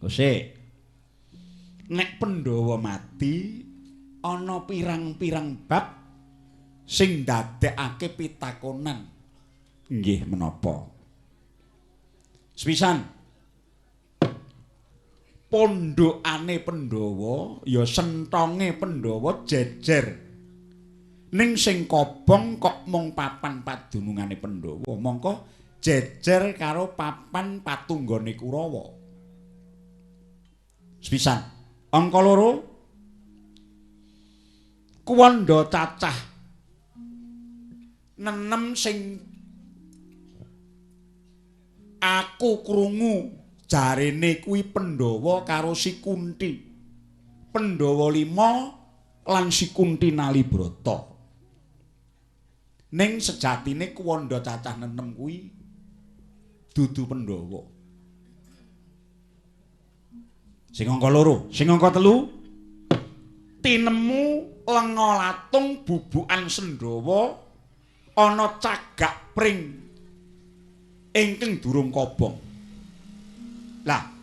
Sik. Nek Pandhawa mati ana pirang-pirang bab sing ndadekake pitakonan. Nggih menapa? Sepisan, pondhokane Pandhawa ya sentonge Pandhawa jejer. Ning sing kobong kok mung papan padunungane Pandhawa, mongko jejer karo papan patunggone Kurawa. Sepisan. Angka loro, kuwanda cacah nenem sing aku krungu jarene kuwi Pandhawa karo si Kunti. Pandhawa 5 lan si Kunti Nalibrata. Ning sejatine kuwanda cacah nenem kuwi dudu Pandhawa. Sing angka loro, sing angka telu, tinemu lenga latung bubukan Sendhawa ana cagak pring ingkang durung kobong. Lah,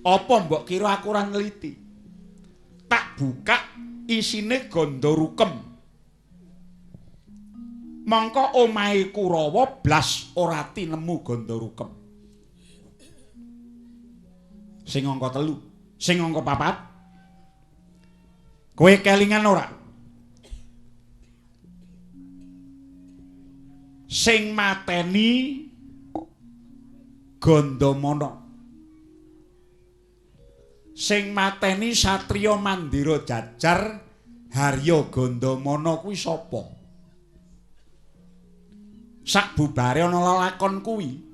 apa mbok kira aku ora ngliti? Tak buka isine ganda rukem. Mongko omahe Kurawa blas ora tinemu ganda rukem. Sing angka telu, sing angka papat, kowe kelingan ora? Sing mateni Gandamana, sing mateni satriya Mandira Jajar Harya Gandamana kuwi sapa? Sak bubare ana lelakon kuwi.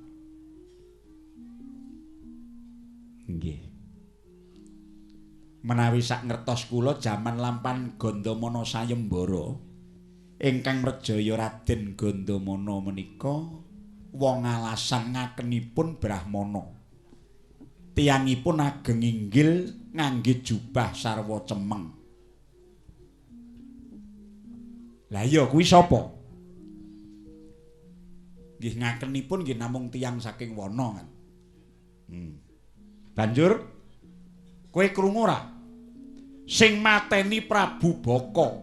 Nggih. Menawi sak ngertos kula jaman lampan Gandamana sayembara ingkang mrejaya Raden Gandamana menika wong alasan ngakenipun Brahmana. Tiyangipun ageng inggil ngangge jubah sarwa cemeng. Lah iya kuwi sapa? Nggih ngakenipun nggih namung tiyang saking wana kan. Banjur kowe krungu ora? Sing mateni Prabu Baka,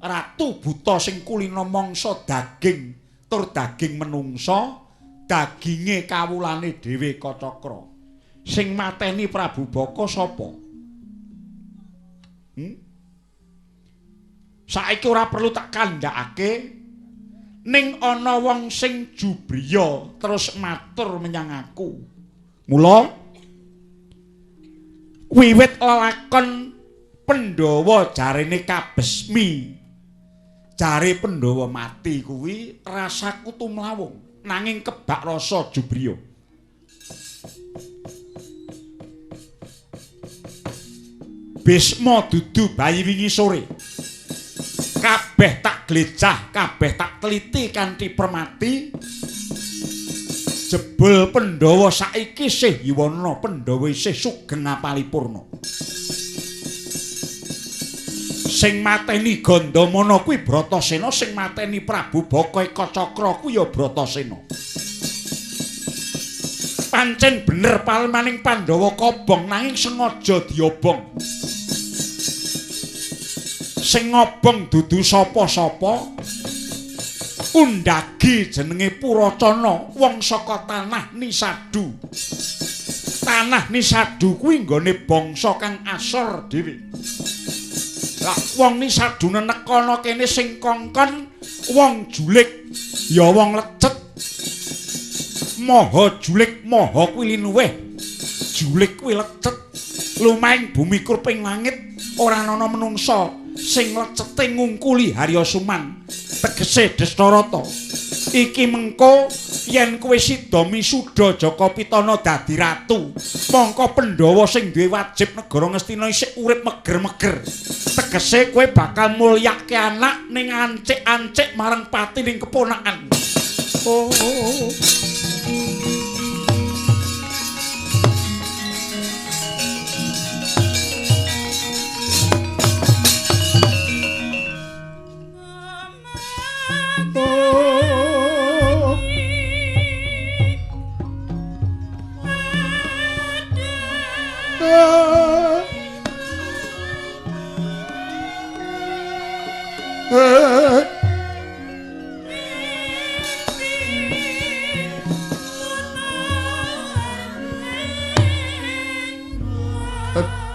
ratu buta sing kulina mangsa daging tur daging menungsa, daginge kawulane dhewe Kacakra. Sing mateni Prabu Baka sapa? Saiki ora perlu tak kandhakake, ning ana wong sing jubriya terus matur menyang aku. Mula wiwit lelakon Pandhawa jarene kabesmi, jare Pandhawa mati kuwi rasaku tumlawung, nanging kebak rasa jubriya. Bisma dudu bayi wingi sore. Kabeh tak glejah, kabeh tak teliti kanthi permati. Jebul Pandhawa saiki isih yuwana, Pandhawa isih sugeng apalipurna. Sing mateni Gandamana kuwi Bratasena, sing mateni Prabu Baka Ekacakra kuwi ya Bratasena. Pancen bener palemaning Pandhawa kobong nanging sengaja diobong. Sing ngobong dudu sapa-sapa, undagi jenenge Puracana, wong saka tanah Nisadu. Tanah Nisadu kuwi nggone bangsa kang asor dhewe. Lah wong Nisadu nenekana kene sing kongkon wong julik ya wong lecet. Maha julik maha kuwi linuwih. Julik kuwi lecet. Lumahing bumi kurping langit ora ana menungsa sing lecete ngungkuli Harya Suman. Tegese Destarata. Iki mengko yen kowe sida misuda Jaka Pitana dadi ratu, mongko Pandhawa sing duwe wajib negara Ngastina isih urip meger-meger. Tegese kowe bakal mulyake anak ning ancik-ancik marang pati ning keponakan. Oh.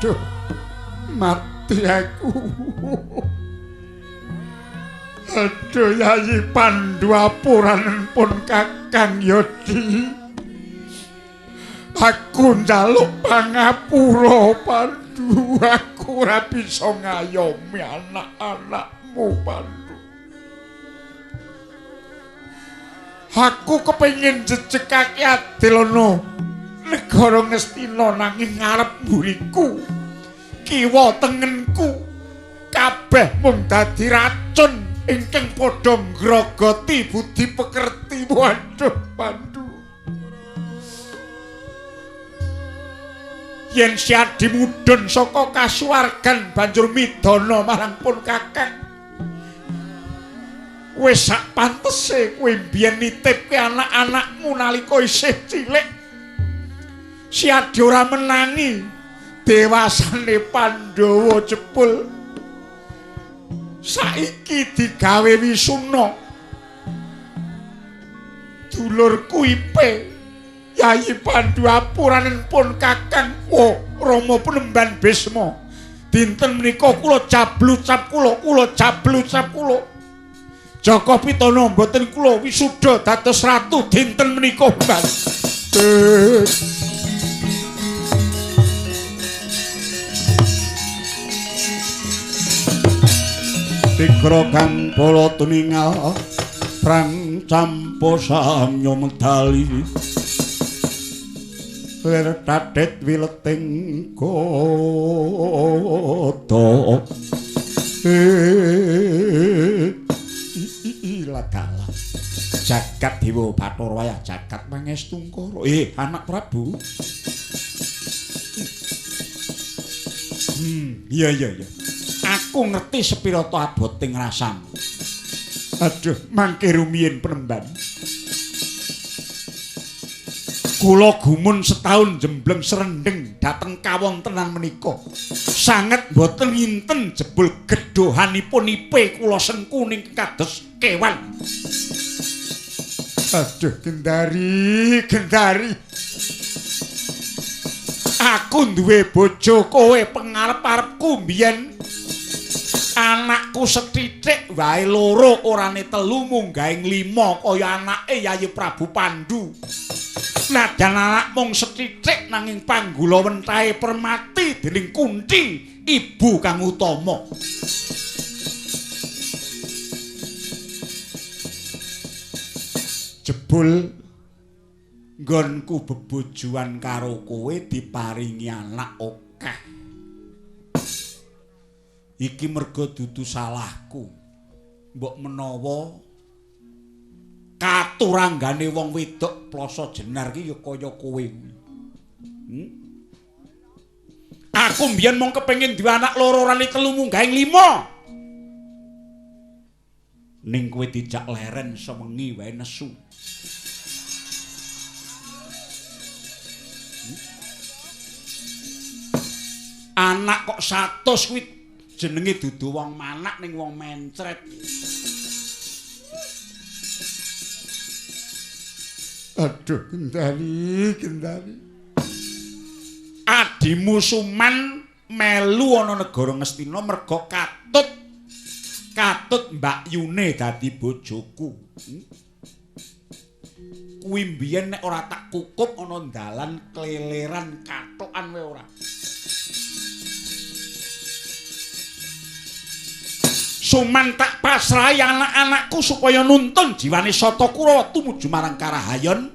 Aduh, mati aku. Aduh, Yayi Pandu apuranipun Kakang Yodi. Aku njaluk pangapura Pandu, aku ora bisa ngayomi anak-anakmu Pandu. Aku kepengin jejegake adil ana negara Ngastina nanging ngarep mburiku, kiwa tengenku kabeh mung dadi racun ingkang padha ngrogoti budi pekerti. Waduh Pandu, yen Siadi mudhun saka kasuwargan banjur midana marang pun Kakang, wis sak pantese kowe mbiyen nitipke anak-anakmu nalika isih cilik. Siadi ora menangi dewasane Pandhawa jebul saiki digawe wisuna. Dulurku Ipe, Yayi Pandu apuranipun Kakang, oh Rama Penemban Bisma, dinten menika kula jablucap kula, kula jablucap kula. Jaka Pitana mboten kula wisuda dados ratu dinten menika Mbah. Tigra kang bala tuningal prang campo samya medali lir tatit wileting gada. Ladalah jagat dewa Bathara wayah jagat mangestungkara. Anak Prabu. Iya iya iya. Aku ngerti sepira to aboting rasamu. Aduh, mangke rumiyin penemban. Kula gumun setahun jembleng serendeng dhateng kawontenan menika. Sanget mboten nginten jebul gedhohanipun Ipe kula sengkuning kados kewan. Aduh, Gendari, Gendari. Aku duwe bojo kowe pengarep-arepku mbiyen. Anakku sethithik wae loro orane telu munggahe lima kaya anake Yayi Prabu Pandu. Najan anak mung sethithik nanging panggula wentahe permati dening Kunti ibu kang utama. Jebul nggonku bebojoan karo kowe diparingi anak akeh. Iki merga dudu salahku. Mbok menawa katuranggane wong wedok ploso jenar ki ya kaya kowe kuwi. Aku mbiyen mung kepengin duwe anak loro orane telu munggahe lima. Ning kowe dijak leren sewengi wae nesu. Anak kok 100 kuwi jenenge dudu wong manak ning wong mencret. Aduh, Gendari, Gendari. Adimu Suman melu ana negara Ngastina merga katut katut mbakyune dadi bojoku. Kuwi mbiyen nek ora tak kukup ana dalan kleleran kathokan wae ora. Suman tak pasrahi anak-anakku supaya nuntun jiwane Sata Kurawa tumuju marang Karahayon.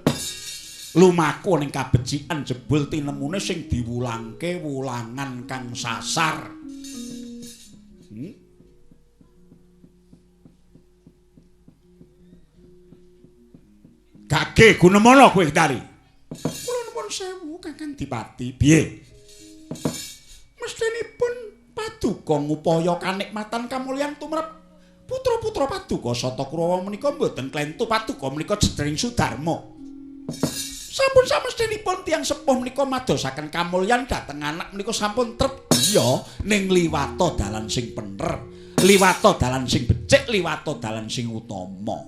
Lumaku ning kabecikan jebul tinemune sing diwulangke wulangan kang sasar. Gage gunemana kowe Gendari. Kula nuwun sewu Kakang Dipati. Piye? Mestinipun paduka ngupaya kanikmatan kamulyan tumrap putra-putra paduka Sata Kurawa menika mboten klentu paduka menika jedring Sudarma. Sampun samestinipun tiyang sepuh menika madosaken kamulyan dhateng anak menika sampun trep iya ning liwata dalan sing bener, liwata dalan sing becik, liwata dalan sing utama.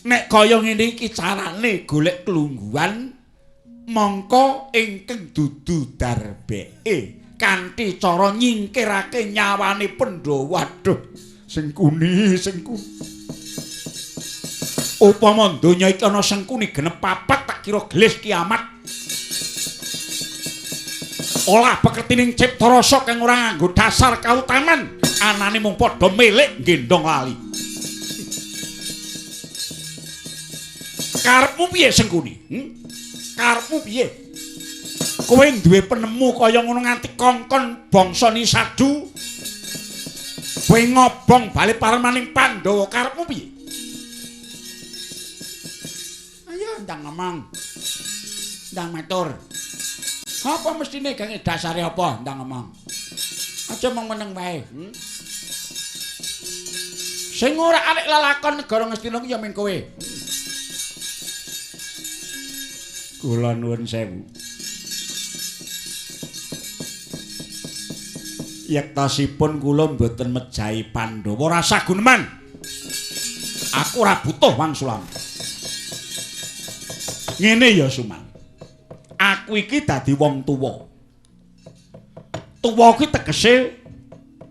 Nek kaya ngene iki carane golek klungguhan Mongko ingkang dudu darbeke kanthi cara nyingkirake nyawane Pandhawa. Waduh, Sengkuni, Sengkuni. Upama donya iki ana Sengkuni genep papat tak kira gelis kiamat. Olah pekertining cipta rasa kang ora nganggo dasar kautaman, anane mung padha milik gendong lali. Karepmu piye Sengkuni? Karepmu piye? Kowe duwe penemu kaya ngono nganti kongkon bangsa Nisadu. Kowe ngobong bali parmaning Pandhawa, karepmu piye? Ayo ndang ngomong. Ndang matur. Apa mestine gange dasare apa ndang ngomong? Aja mung meneng wae. Sing ora arek lelakon negara Ngastina ku ya mung kowe. Kula nuwun sewu. Yektosipun kula mboten mejahi Pandhawa rasa guneman. Aku ora butuh wangsulan. Ngene ya Suman. Aku iki dadi wong tuwa. Tuwa kuwi tegese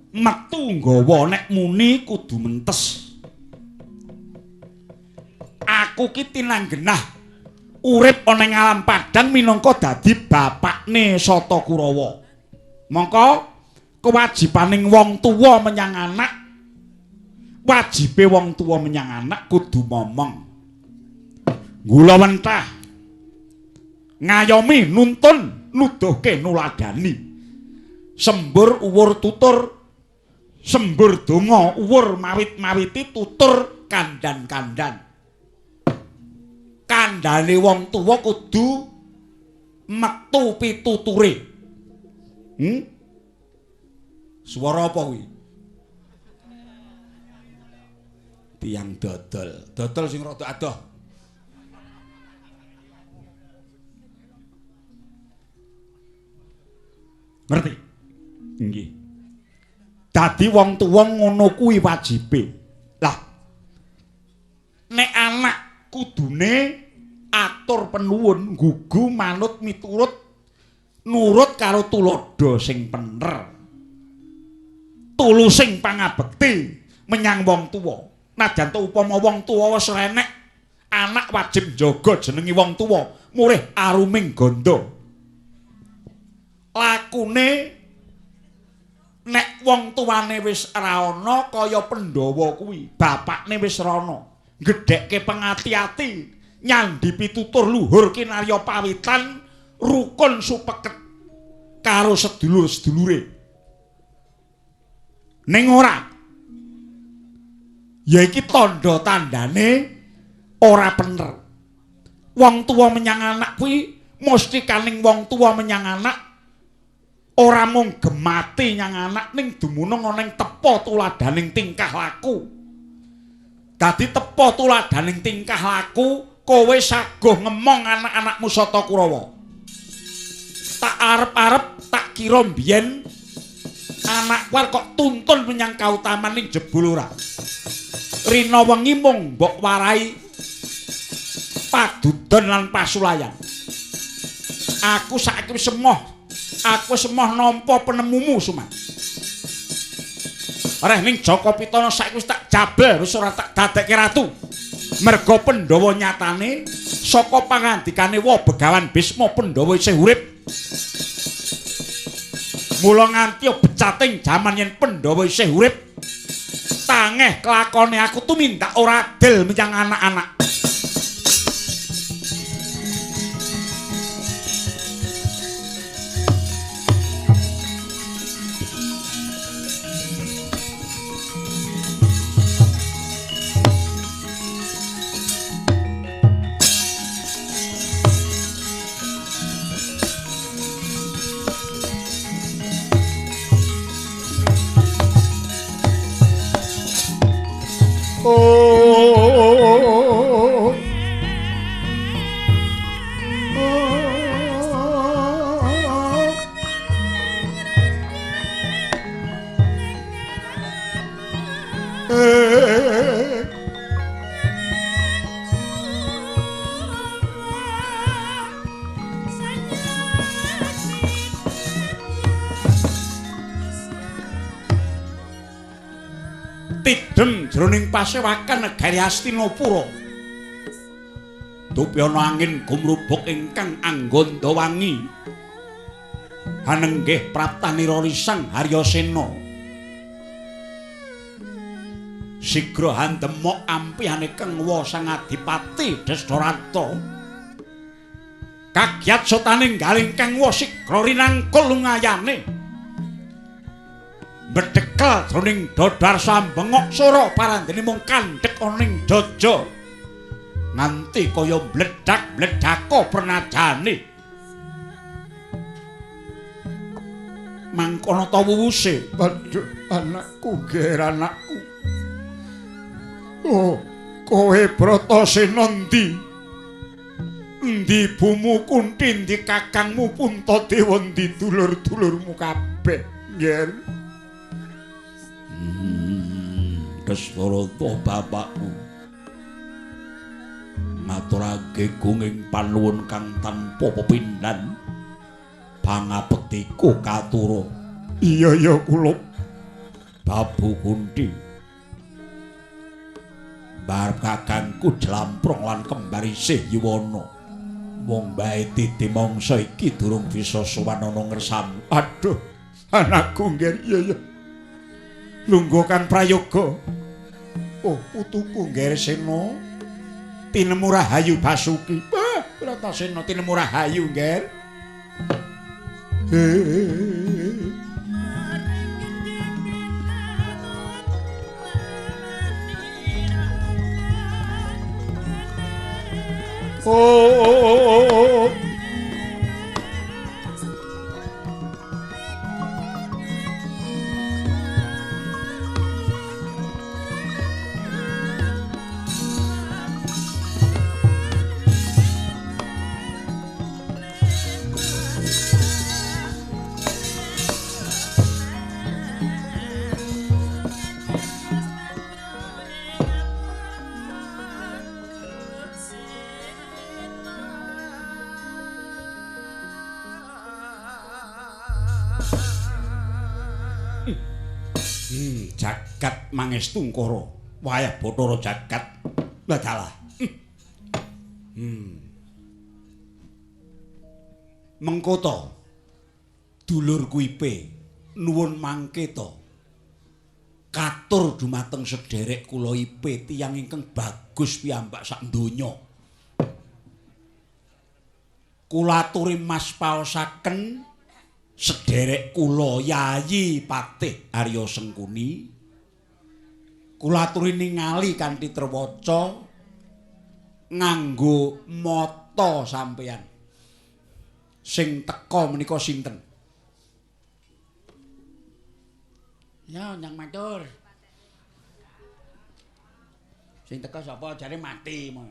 metu nggawa nek muni kudu mentes. Aku ki tinanggenah urip ana ing alam padang minangka dadi bapakne Sata Kurawa. Mongko kewajibaning wong tuwa menyang anak, wajibe wong tuwa menyang anak kudu momong. Gula wentah ngayomi nuntun nuduhke nuladani. Sembur uwur tutur, sembur donga uwur mawit-mawiti tutur kandan-kandan. Kandhane wong tuwa kudu metu pituture. Swara apa kuwi? Tiyang dodol. Dodol sing rada adoh. Ngerti? Nggih. Dadi wong tuwa ngono kuwi wajibe. Lah nek anak kudune atur penuwun gugu manut miturut nurut karo tuladha sing pener. Tulusing pangabekti menyang wong tuwa. Najan to upama wong tuwa wis renek, anak wajib njaga jenenge wong tuwa, murih aruming gandha. Lakune nek wong tuwane wis ora ana kaya Pandhawa kuwi, bapakne wis ora ana, gedhekke pengati-ati, nyandhi pitutur luhur kinarya pawitan, rukun supeket karo sedulur-sedulure. Ning ora, ya iki tandha tandane ora bener. Wong tuwa menyang anak kuwi mesti kaning wong tuwa menyang anak ora mung gemati nyang anak ning dumunung ana ing tepa tuladaning tingkah laku. Dadi tepa tuladaning tingkah laku kowe saguh ngemong anak-anakmu Sata Kurawa. Tak arep-arep tak kira mbiyen anakku kok tuntun menyang kautaman ning jebul ora. Rina wengi mung mbok warai padudon lan pasulayan. Aku saiki wis emoh. Aku wis emoh nampa penemumu Suman. Reh ning Jaka Pitana saiki wis tak jabel, wis ora tak dadekke ratu. Merga Pandhawa nyatane saka pangandikane wa Begawan Bisma Pandhawa isih urip. Mula nganti becating jaman yen Pandhawa isih urip, tangeh kelakone aku tumindak ora adil menyang anak-anak. Tidem jroning pasewakan negari Hastinapura. Dupi ana angin gumrubuk ingkang angganda wangi. Hanenggih praptanira risang Haryasena. Sigra handemok ampihane Kengwa sang adipati Destarata. Kagyat sutaning galing Kengwa sigra rinangkul lungayane. Bedhekel jroning dodar sambengok sora parandene mung kandhek ana ing jaja. Nganti kaya mledhak-mledhaka pernajane. Mangkono ta wuwuse? Aduh, anakku, ger anakku. Oh, kowe Bratasena endi? Endi ibumu Kunti, endi kakangmu Puntadewa, endi dulur-dulurmu kabeh, nger? Destarata bapakku. Ngaturake gunging panuwun kang tanpa pepindhan. Pangabektiku katura. Iya ya kula. Babu Kunti. Bar kakangku jlamprong lan kembar isih yuwana. Mung bae titi mangsa iki durung bisa sowan ana ngersamu. Aduh, anakku nggih iya ya. Lungguh kang prayoga. Oh, putuku Nggersena. Tinemu rahayu Basuki. Wah, Bratasena tinemu rahayu, Ngger. Oh. Jagat mangestungkara wayah Bathara jagat lah dalah. Mengko to dulurku Ipe nuwun mangke to katur dumateng sederek kula Ipe tiyang ingkang bagus piyambak sak donya. Kula aturi mas paosaken sederek kula Yayi Patih Arya Sengkuni. Kula aturi ningali kanthi trewaca nganggo mata sampeyan. Sing teka menika sinten? Ya, nyang matur. Sing teka sapa? Jare mati mau.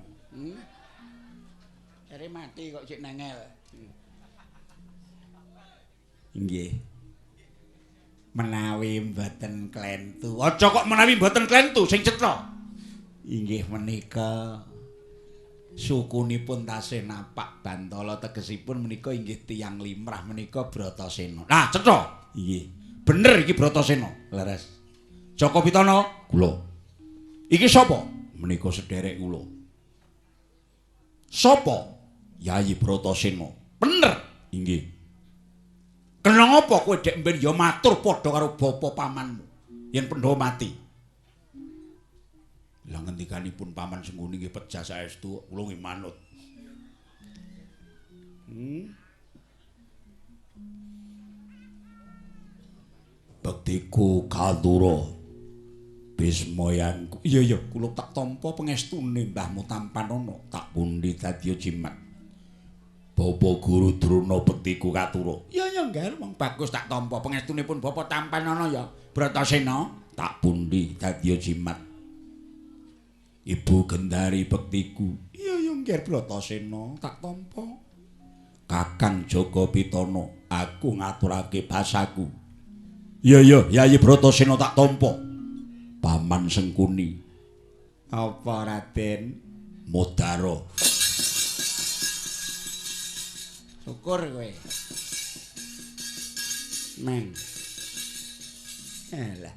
Jare mati kok sik nengel. Nggih. Menawi mboten klentu. Aja kok menawi mboten klentu sing cetha. Inggih menika sukunipun tasih napak bantala, tegesipun menika inggih tiyang limrah menika Bratasena. Nah, cetha. Nggih. Bener iki Bratasena. Leres. Jaka Pitana kula. Iki sapa? Menika sederek kula. Sapa? Yayi Bratasena. Bener. Inggih. Kena ngapa kowe dek mben ya matur padha karo bapa pamanmu yen Pandhawa mati? Lah ngendikanipun paman Sengkuni nggih pejah saestu kula nggih manut. Bektiku katura Bismayangku. Iya ya kula tak tampa pengestune mbahmu Tampanana tak pundi dadi jimat. Bapak Guru Drona bektiku katura. Iya ya nggih wong bagus tak tampa pengestunipun Bapak Tampanana ya Bratasena tak pundi dadi jimat. Ibu Gendari bektiku. Iya ya nggih Bratasena tak tampa. Kakang Jaka Pitana aku ngaturake basaku. Iya ya Yayi Bratasena tak tampa. Paman Sengkuni. Apa Raden? Mudara. Syukur kowe. Neng. Alah.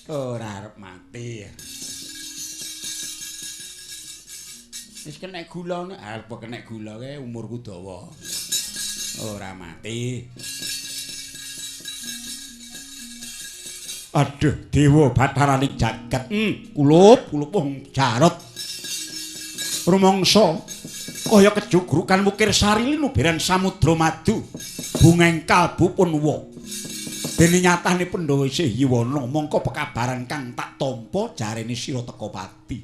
Ora arep mati. Wis kena gula, arep kena gula kae umurku dawa. Ora mati. Aduh, dewa batharaning jagat. Kulup, kulup wong Jarot. Rumangsa kaya kejugrukan wukir sari linuberan samudra madu. Bungeng kalbu pun wa. Dene nyatane Pandhawa isih yiwana, mongko pekabaran kang tak tampa jarene sira teka pati.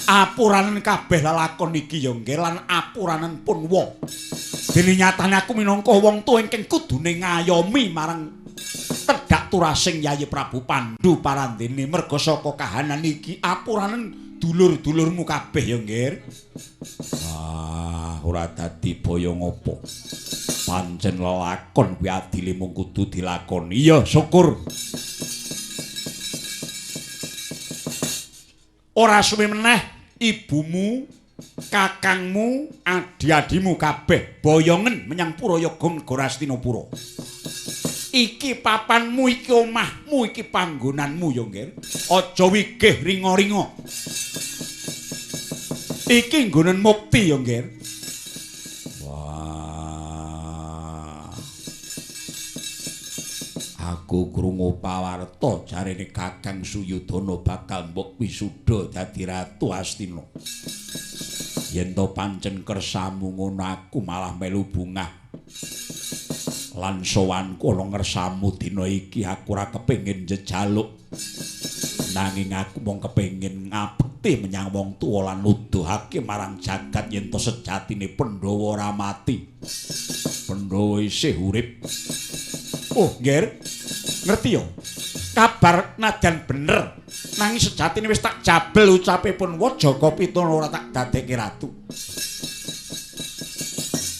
Apuranen kabeh lelakon iki ya nggih lan apuranen pun wa. Dene nyatane aku minangka wong tuwa ingkang kudune ngayomi marang tedhak turasing Yayi Prabu Pandu parandene merga saka kahanan iki apuranen dulur-dulurmu kabeh ya nggih. Ah, ora dadi boyo ngopo. Pancen lelakon kuwi adile mung kudu dilakoni. Iya, syukur. Ora suwe meneh ibumu, kakangmu, adi-adimu kabeh boyongen menyang Purayaga Negara Astinapura. Iki papanmu, iki omahmu, iki panggonanmu ya nggih. Aja wigih ringa-ringa. Iki nggonen mukti ya nggih. Wah. Aku krungu pawarta jarene Kakang Suyudana bakal mbok wisuda dadi Ratu Astina. Yen to pancen kersamu ngono aku malah melu bungah. Lan sowanku ana ngersamu dina iki aku ora kepengin njejaluk. Nanging aku mung kepengin ngabekti menyang wong tuwa lan nuduhake marang jagat yen to sejatine Pandhawa ora mati. Pandhawa isih urip. Oh, Ngger. Ngerti ya? Kabar nadyan bener. Nanging sejatine wis tak jabel ucape pun wa Jaka Pitana ora tak dadekke ratu.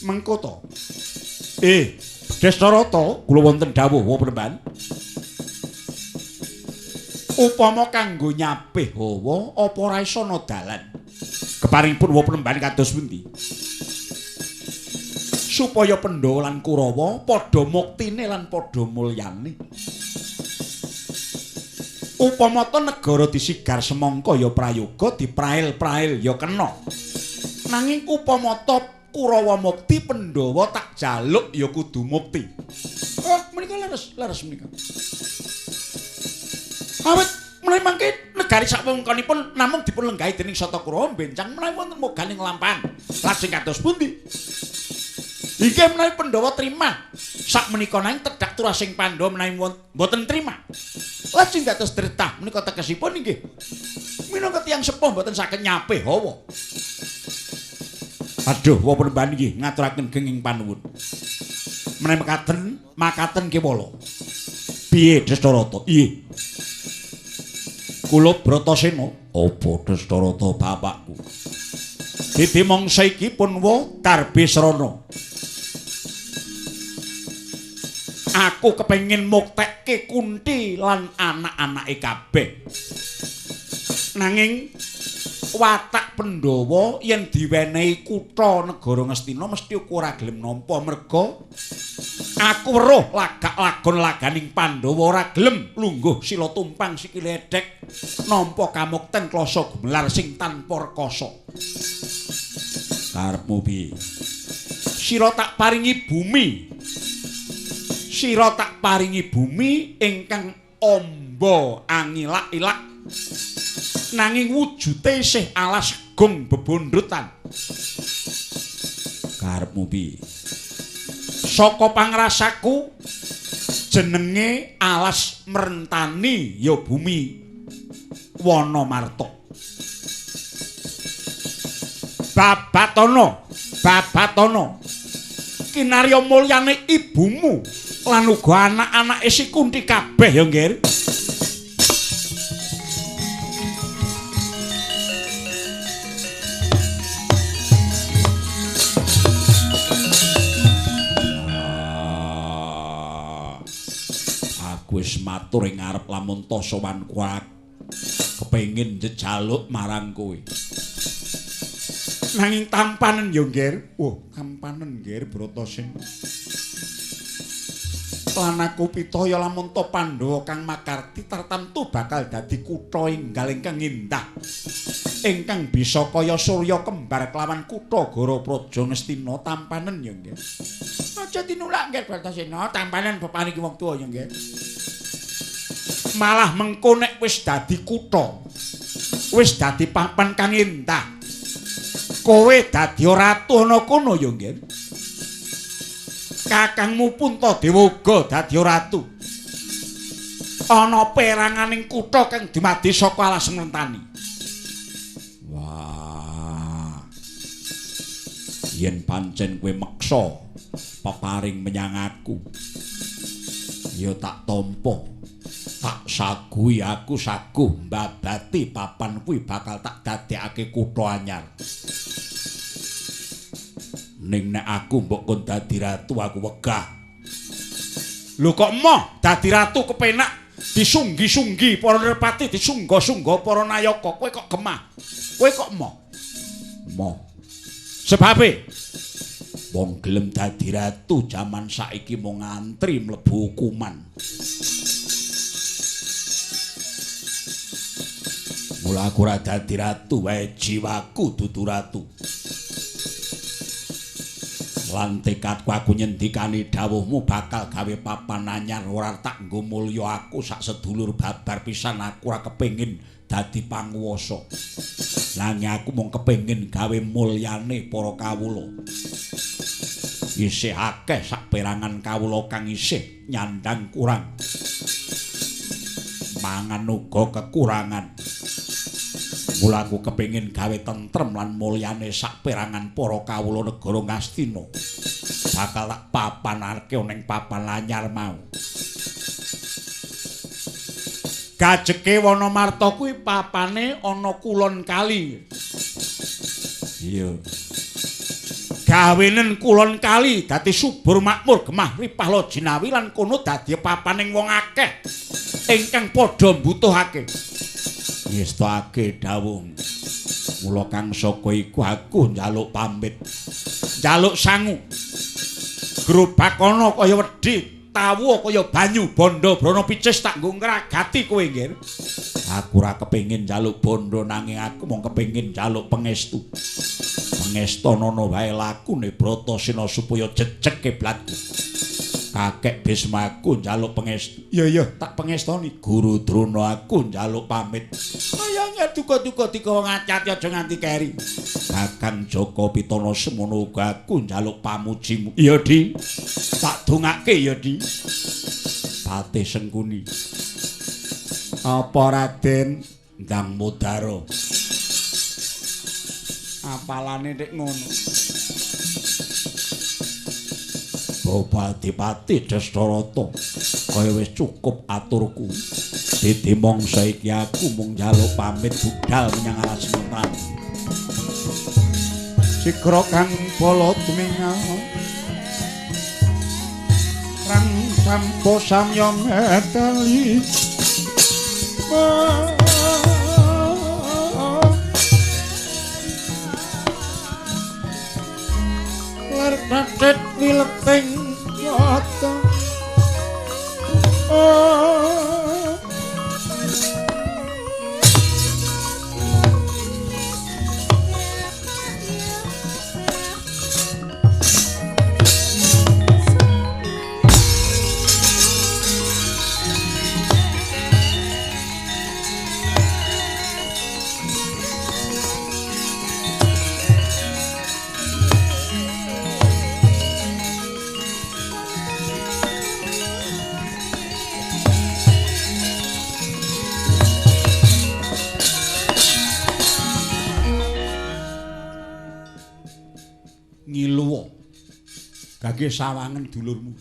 Mengko to. Destarata, kula wonten dawuh wa Panembahan. Upama kanggo nyapih hawa apa ora iso ana dalan? Keparingipun wa Panembahan kados pundi? Supaya Pandhawa lan Kurawa padha muktine lan padha mulyane. Upama ta negara disigar semangka ya prayoga, diprail-prail ya kena. Nanging upama ta Kurawa mukti, Pandhawa tak jaluk ya kudu mukti. Oh, menika leres, leres menika. Awit menawi mangke negari sakwengkonipun namung dipun lenggahi dening Sata Kurawa benjang menawi wonten moganing lampahan. Lajeng kados pundi? Inggih menawi Pandhawa trima. Sak menika nanging tedhak turasing Pandhawa menawi mboten trima. Lajeng dados dretah menika tegesipun inggih minangka tiyang sepuh mboten saged nyapih hawa. Aduh, wa Panembahan inggih ngaturaken genging panuwun. Menawi mekaten, makaten kewala. Piye Destarata? Iya. Kula Bratasena. Apa Destarata bapakku? Dadi mangsa iki pun wa Darbesrana. Aku kepengin muktekke Kunti lan anak-anake kabeh. Nanging watak Pandhawa yen diwenehi kutha negara Ngastina mesti ora gelem nampa merga aku weruh lagak lagon laganing Pandhawa ora gelem lungguh sila tumpang sikile edhek nampa kamukten klasa gumelar sing tanpa rekasa. Karepmu piye? Sira tak paringi bumi. Sira tak paringi bumi ingkang amba angilak-ilak. Nanging wujude isih alas gong bebondrutan. Karepmu piye? Saka pangrasaku jenenge alas merentani ya bumi Wanamarta. Babatana, babatana. Kinarya mulyane ibumu lan uga anak-anake si Kunti kabeh ya, Nggir. Aku wis matur ing ngarep lamun ta sowanku kepengin njejaluk marang kowe. Nanging tampanen ya, Nggir. Oh, tampanen, Nggir Bratasena. Lan aku pitaya lamun to Pandhawa kang makarti tartamtu bakal dadi kutha enggal ingkang endah. Ingkang bisa kaya surya kembar kelawan kutha Gara Praja Ngastina tampanen ya nggih. Aja tinulak nggih Bratasena, tampanen bapak niki wong tuwa ya nggih. Malah mengko nek wis dadi kutha, wis dadi papan kang endah. Kowe dadi ratu ana kono ya nggih. Kakangmu Puntadewa uga dadi ratu. Ana peranganing kutha kang dumadi saka alas Nglentani. Wah. Yen pancen kowe meksa peparing menyang aku, ya tak tampa. Tak saguhi aku saguh mbabati papan kuwi bakal tak dadekake kutha anyar. Ning nek aku mbok kon dadi ratu aku wegah. Lho kok emoh dadi ratu kepenak disunggi-sunggi para nerpati, disungga-sungga para nayaka, kowe kok gemah? Kowe kok emoh? Emoh. Sebabe wong gelem dadi ratu jaman saiki mung ngantri mlebu hukuman. Mula aku ora dadi ratu wae jiwaku dudu ratu. Lan tekadku aku nyendikani dawuhmu bakal gawe papan anyar ora tak nggo mulya aku sak sedulur babar pisan aku ora kepengin dadi panguwasa. Nanging aku mung kepengin gawe mulyane para kawula. Isih akeh sak perangan kawula kang isih nyandang kurang. Mangan uga kekurangan. Mula aku kepengin gawe tentrem lan mulyane sak perangan para kawula negara Ngastina. Bakal tak papanake ning papan anyar mau. Gajeke Wanamarta kuwi papane ana kulon kali. Iya. Gawenen kulon kali dadi subur makmur gemah ripah lojinawi lan kono dadi papaning wong akeh ingkang padha mbutuhake. Ngestake dawuh. Mula kang saka iku aku njaluk pamit. Njaluk sangu. Grobak ana kaya wedhi, tawu kaya banyu, bondo brana picis tak nggo ngragati kowe nggih. Aku ora kepengin njaluk bondo nanging aku mung kepengin njaluk pangestu. Pangestanana wae lakune Bratasena supaya jejeg kiblatku. Kakek Bisma aku njaluk pangestu. Iya iya, tak pangestoni. Guru Drona aku njaluk pamit. Kaya duka-duka dika wong acat aja nganti keri. Kakang Jaka Pitana semono uga aku njaluk pamujimu. Iya, Di. Tak dongake ya, Di. Patih Sengkuni. Apa Raden? Ndang mudara. Apalane nek ngono. Bapak Adipati Dastarata, kaya wis cukup aturku. Dadi mangsa iki aku mung njaluk pamit budal menyang alas Nglentani. Sigra kang bala tumingal rang sampo samya medali. Lertet wileting yata. Oh. Ngiluwa gage sawangen dulurmu.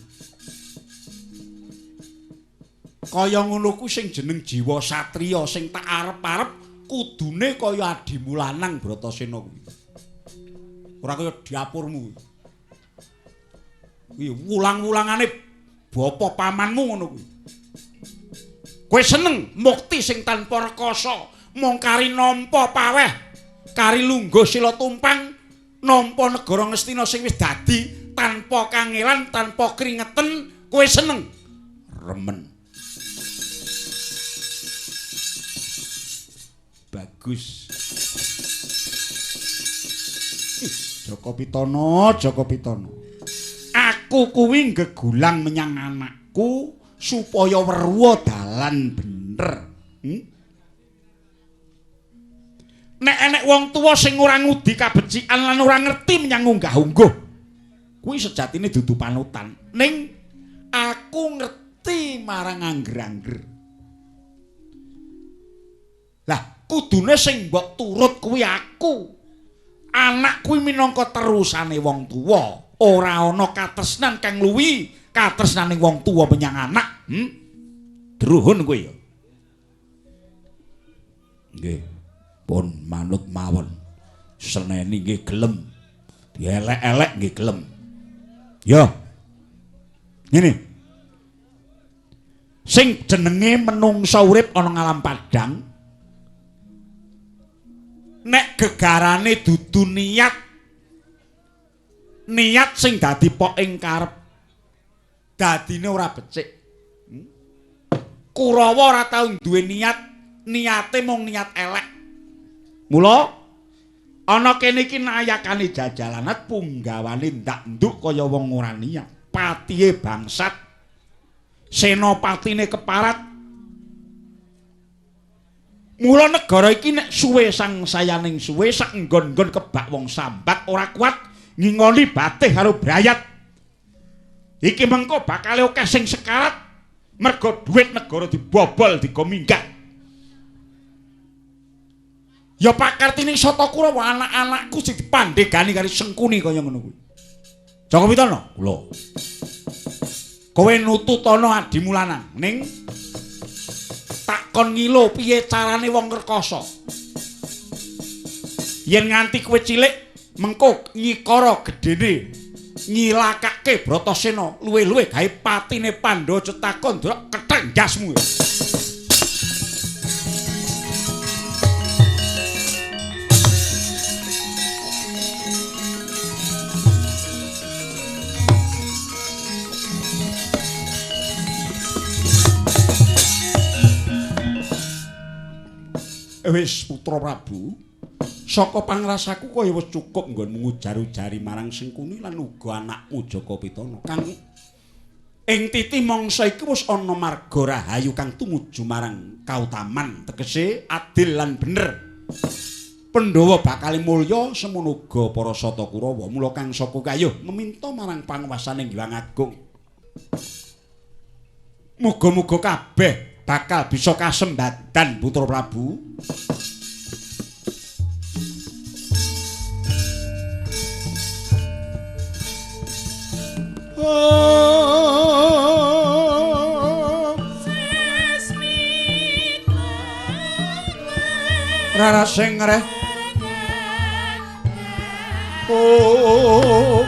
Kaya ngono ku sing jeneng jiwa satriya sing tak arep-arep kudune kaya adimu lanang Bratasena kuwi. Ora kaya diapurmu. Kuwi wulang-wulangane bapa pamanmu ngono kuwi. Kowe seneng mukti sing tanpa rekoso, mung kari nampa paweh, kari lungguh sila tumpang, nampa negara Ngastina sing wis dadi tanpa kangelan, tanpa kringeten, kowe seneng. Remen. Bagus. Joko Pitono, Joko Pitono. Aku kuwi gegulang menyang anakku supaya weruh dalan bener. Nek enek wong tuwa sing ora ngudi kabecikan lan ora ngerti menyang unggah-ungguh, kuwi sejatine dudu panutan. Ning aku ngerti marang angger-angger. Lah, kudune sing mbok turut kuwi aku. Anak kuwi minangka terusane wong tuwa. Ora ana katresnan kang luwi katresnane wong tuwa menyang anak. Druhun kowe ya. Nggih. Pun manut mawon. Seneni nggih gelem. Dielek-elek nggih gelem. Ya. Ngene. Sing jenenge menungsa urip ana ngalam padhang, nek gegarane dudu niat, niat sing dadi pok ing karep, dadine ora becik. Kurawa ora tau duwe niat, niate mung niat elek. Mula ana kene iki nayakane jajalanat punggawane ndak-nduk kaya wong ora niat, patihe bangsat, senopatine keparat. Mula negara iki nek suwe sangsayaning suwe sak nggon-nggon kebak wong sambat ora kuat ngingoni batih karo brayat. Iki mengko bakal akeh sing sekarat mergo dhuwit negara dibobol digo minggat. Ya pakartine Sata Kurawa anak-anakku sing dipandhegani karo Sengkuni kaya ngono kuwi. Joko Pitono, kula. Kowe nututana adimu lanang ning takon ngilo piye carane wong rekasa. Yen nganti kowe cilik mengko nyikara gedene nyilakake Bratasena luwe-luwe gawe patine Pandhawa cetakon ndrok kethek ndasmu. Wis putra Prabu, saka pangrasaku kaya wis cukup nggonmu ngujar-ujari marang Sengkuni lan uga anakmu Joko Pitono kang ing titi mangsa iki wis ana marga rahayu kang tumuju marang kautaman, tegese adil lan bener. Pandhawa bakal mulya semono uga para Sata Kurawa. Mula kang saka kayuh meminta marang panguwasaning Hyang Agung, muga-muga kabeh bakal bisa kasembadan putra Prabu. Rara sing ngreh. Oh.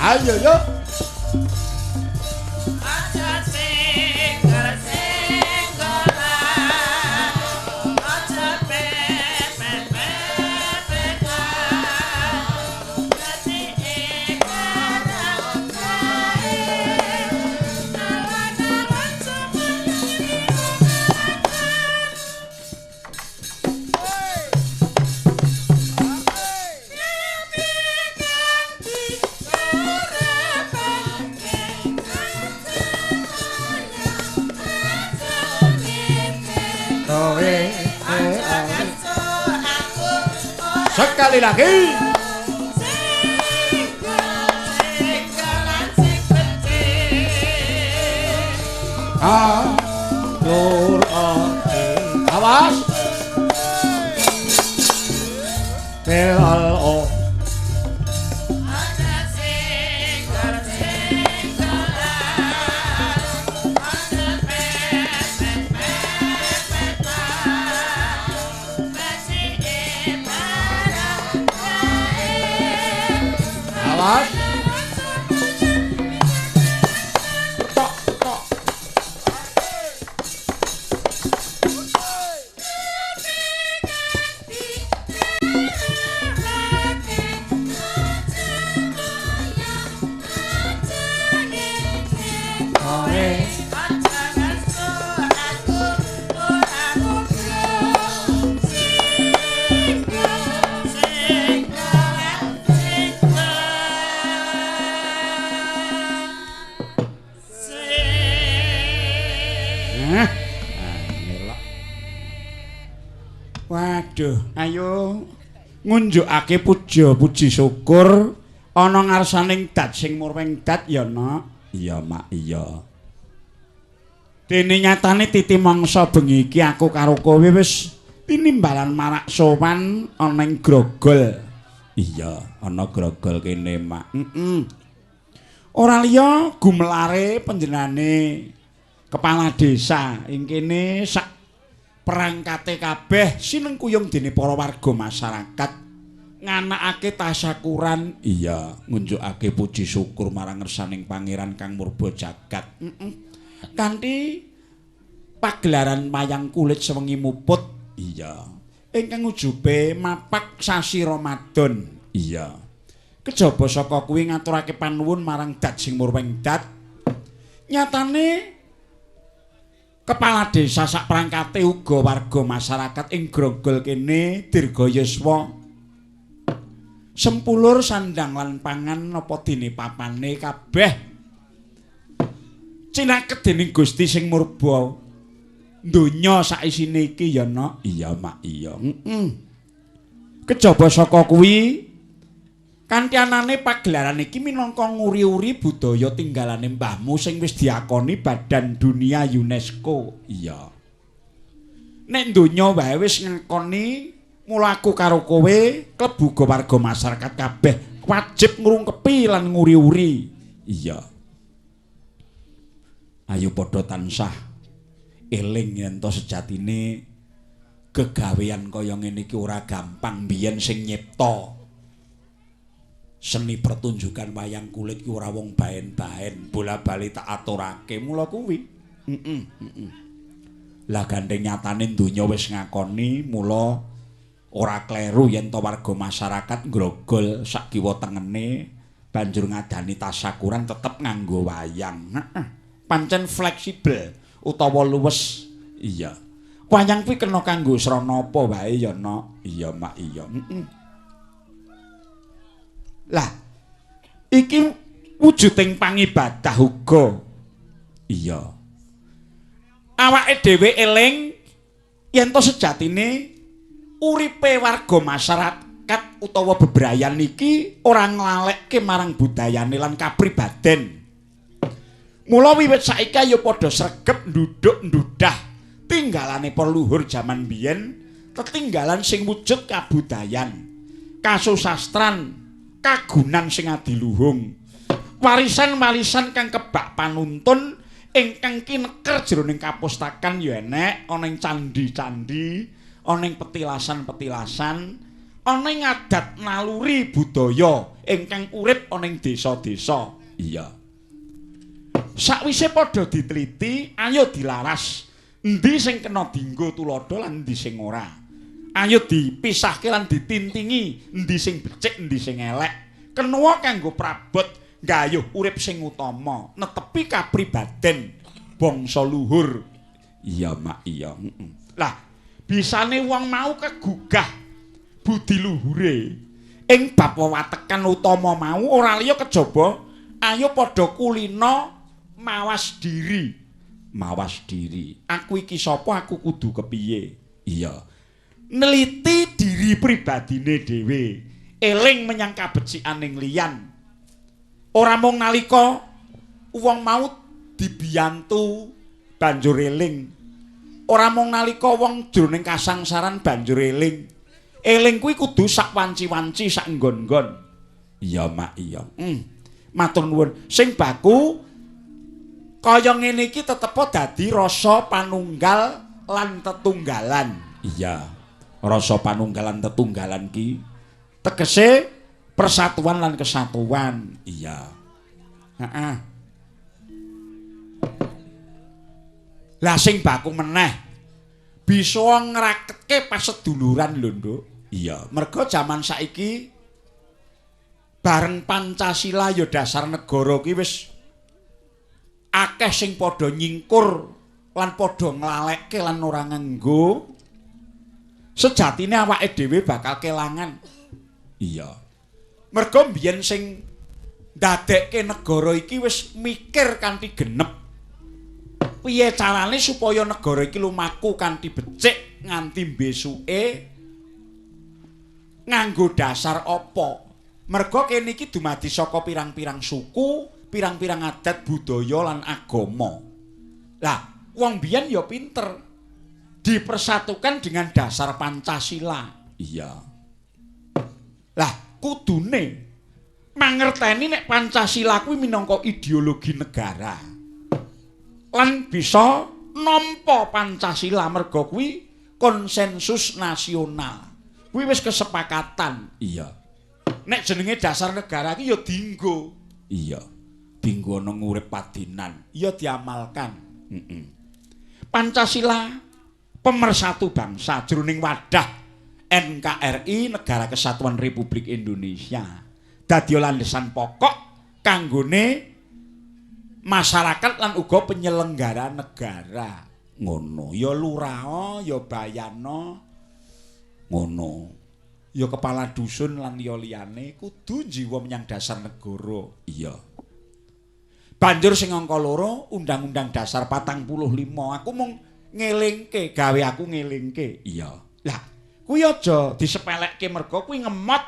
Ayo yo. Aja singgal-singgalan, aja pepet-pepetan, becike kadang kae, awan-awan semayang limokan. Sekali lagi. Atur awas. L O. Awas. Tok tok. Ah, melok. Waduh, ayo ngunjukake puja puji syukur ana ngarsaning dat sing murwing dat ya, Nok. Iya, Mak, iya. Dene nyatane titi mangsa bengi iki aku karo kowe wis tinimbalan marak sowan ana ing Grogol. Iya, ana Grogol kene, Mak. Heeh. Ora liya gumelare panjenengane kepala desa ing kene sak perangkate kabeh sinengkuyung dene para warga masyarakat nganakake tasyakuran. Iya, ngunjukake puji syukur marang ngersaning Pangeran Kang Murba Jagat. Heeh. Kanthi pagelaran wayang kulit sewengi muput. Iya. Ingkang ujube mapak sasi Ramadan. Iya. Kejaba saka kuwi ngaturake panuwun marang dat sing murwing dat. Nyatane kepala desa sak prangkate uga warga masyarakat ing Grogol kene dirga yuswa sempulur sandang lan pangan apa dene papane kabeh cinaket dening Gusti sing murba donya saisine iki ya, Nok. Iya, Mak, iya. Heeh. Kejaba saka kuwi kanthi anane pagelaran iki minangka nguri-uri budaya tinggalane mbahmu sing wis diakoni Badan Dunia UNESCO. Iya. Nek donya wae wis ngakoni, mula aku karo kowe klebu uga warga masyarakat kabeh wajib ngrungkepi lan nguri-uri. Iya. Ayo padha tansah eling yen to sejatine gegawean kaya ngene iki ora gampang. Biyen sing nyipta seni pertunjukan wayang kulit ki ora wong baen-baen, bola-bali tak aturake mula kuwi. Heeh, heeh. Lah gandeng nyatane donya wis ngakoni, mula ora kleru yen to warga masyarakat Grogol sak kiwa tengene banjur ngadani tasyakuran tetep nganggo wayang. Heeh. Pancen fleksibel utawa luwes. Iya. Wayang kuwi kena kanggo srana apa wae ya, Nok. Iya, Mak, iya. Heeh. Lah, iki wujuding pangibadah uga. Iya. Awake dhewe eling yen to sejatine uripe warga masyarakat utawa bebrayan iki ora nglalekke marang budayane lan kapribaden. Mula wiwit saiki ayo padha sregep nduduk ndudah tinggalane para luhur jaman biyen, tetinggalan sing wujud kabudayan, kasusastran, kagunan sing adiluhung, warisan-warisan kang kebak panuntun ingkang kineker jroning kapustakan ya enek ana ing candhi-candhi, ana ing petilasan-petilasan, ana ing adat naluri budaya ingkang urip ana ing desa-desa. Iya. Sakwise padha diteliti, ayo dilaras endi sing kena dienggo tuladha lan endi sing ora. Ayo dipisahke lan ditintingi endi sing becik endi sing elek. Kenuwa kanggo prabot gayuh urip sing utama, netepi kapribaden bangsa luhur. Iya, Mak, iya. Heeh. Lah, bisane wong mau kegugah budi luhure ing bab wewatekan utama mau ora liya kejaba ayo padha kulina mawas diri. Mawas diri. Aku iki sapa, aku kudu kepiye? Iya. Neliti diri pribadine dhewe. Eling menyang kabecikaning liyan. Ora mung nalika wong mau dibiyantu banjur eling. Ora mung nalika wong jroning kasangsaran banjur eling. Eling kuwi kudu sak wanci-wanci, sak nggon-nggon. Iya, Mak, iya. Matur nuwun. Sing baku kaya ngene iki tetepo dadi rasa panunggal lan tetunggalan. Iya. Rasa panunggal lan tetunggalan ki tegese persatuan lan kesatuan. Iya. Heeh. Lah sing baku meneh bisa ngraketke paseduluran lho, Nduk. Iya, merga jaman saiki bareng Pancasila ya dasar negara ki wis akeh sing padha nyingkur lan padha nglalekke lan ora nganggo. Sejatine awake dhewe bakal kelangan. Iya. Merga mbiyen sing ndadekke negara iki wis mikir kanthi genep. Piye carane supaya negara iki lumaku kanthi becik nganti besuke nganggo dasar apa? Merga kene iki dumadi saka pirang-pirang suku, pirang-pirang adat budaya lan agama. Lah, wong biyen ya pinter. Dipersatukan dengan dasar Pancasila. Iya. Lah, kudune mangerteni nek Pancasila kuwi minangka ideologi negara. Lan bisa nampa Pancasila merga kuwi konsensus nasional. Kuwi wis kesepakatan. Iya. Nek jenenge dasar negara iki ya dinggo. Iya. Dinggo ana ngurip padinan. Ya diamalkan. Heeh. Pancasila pemersatu bangsa jroning wadah NKRI Negara Kesatuan Republik Indonesia. Dadi landesan pokok kanggone masyarakat lan uga penyelenggara negara. Ngono. Ya lurah, ya bayana. Ngono. Ya kepala dusun lan liya liyane kudu njiwa menyang dasar negara. Iya. Banjur sing angka 2, Undang-Undang Dasar 45. Aku mung ngelingke, gawe aku ngelingke. Iya. Lah, kuwi aja disepelekke merga kuwi ngemot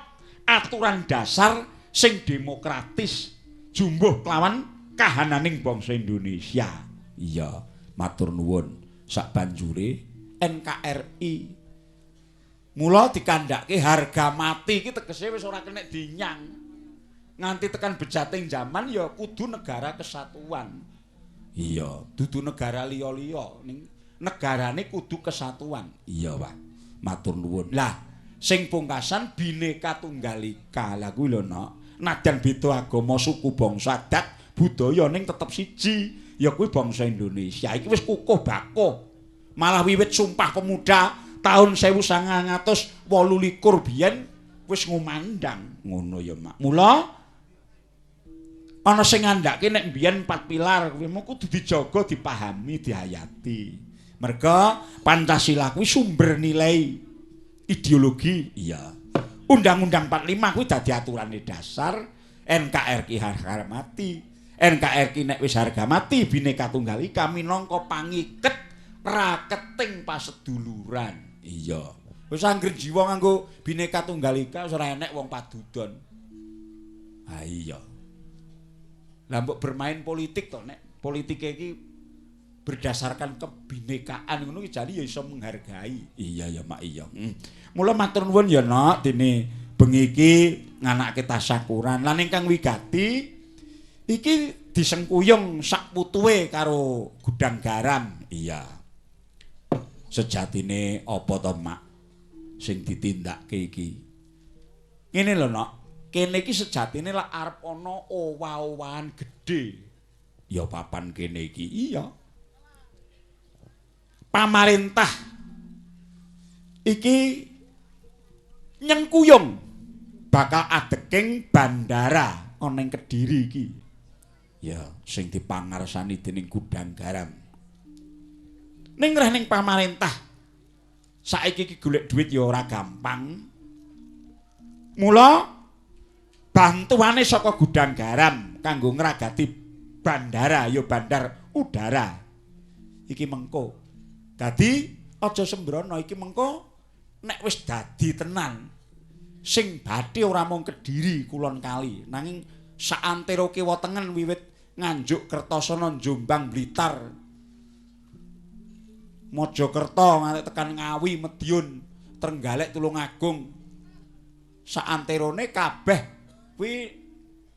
aturan dasar sing demokratis jumbuh kelawan kahananing bangsa Indonesia. Iya, matur nuwun. Sak banjure NKRI. Mula dikandhake harga mati iki tegese wis ora kenek dinyang. Nganti tekan bejating jaman ya kudu negara kesatuan. Iya, dudu negara liya-liya ning negarane kudu kesatuan. Iya, Pak. Matur nuwun. Lah, sing pungkasan Bhinneka Tunggal Ika. Lah kuwi lho, Nok. Najan beda agama, suku, bangsa, adat, budaya ning tetep siji, ya kuwi bangsa Indonesia. Iki wis kukuh bakuh. Malah wiwit Sumpah Pemuda tahun 1928 biyen wis ngumandang ngono ya, Mak. Mula ana sing ngandhake nek biyen 4 pilar kuwi mau kudu dijaga, dipahami, dihayati. Merga Pancasila kuwi sumber nilai ideologi. Iya. Undang-Undang 45 kuwi dadi aturane dasar, NKRI harga mati. NKRI nek wis harga mati, Bhinneka Tunggal Ika minangka pangiket raketing paseduluran. Iya. Wis angger jiwa nganggo Bhinneka Tunggal Ika wis ora enek wong padudon. Ha iya. Lah mbok bermain politik to nek politike iki berdasarkan kebinekaan ngono iki jane ya iso menghargai. Iya ya, Mak, iya. Mula matur nuwun ya, Nok, dene bengi iki nganake tasakuran. Lan ingkang wigati iki disengkuyung sak putuwe karo Gudang Garam. Iya. Sejatine apa to, Mak, sing ditindakke iki? Ngene lho, Nok. Kene iki sejatine lak arep ana owah-owahan gedhe. Ya papan kene iki. Iya. Pamarentah iki nyengkuyung bakal adeking bandara ana ing Kediri iki. Ya, sing dipangarsani dening Gudang Garam. Ning reh ning pamarentah saiki iki golek duit ya ora gampang. Mula bantuane saka Gudang Garam kanggo ngragati bandara ya bandar udara. Iki mengko. Dadi aja sembrono iki mengko nek wis dadi tenan sing bathi ora mung Kediri kulon kali nanging saantero kiwa tengen wiwit Nganjuk, Kertosono, Jombang, Blitar, Mojokerto nganti tekan Ngawi, Madiun, Trenggalek, Tulungagung. Saanterone kabeh kuwi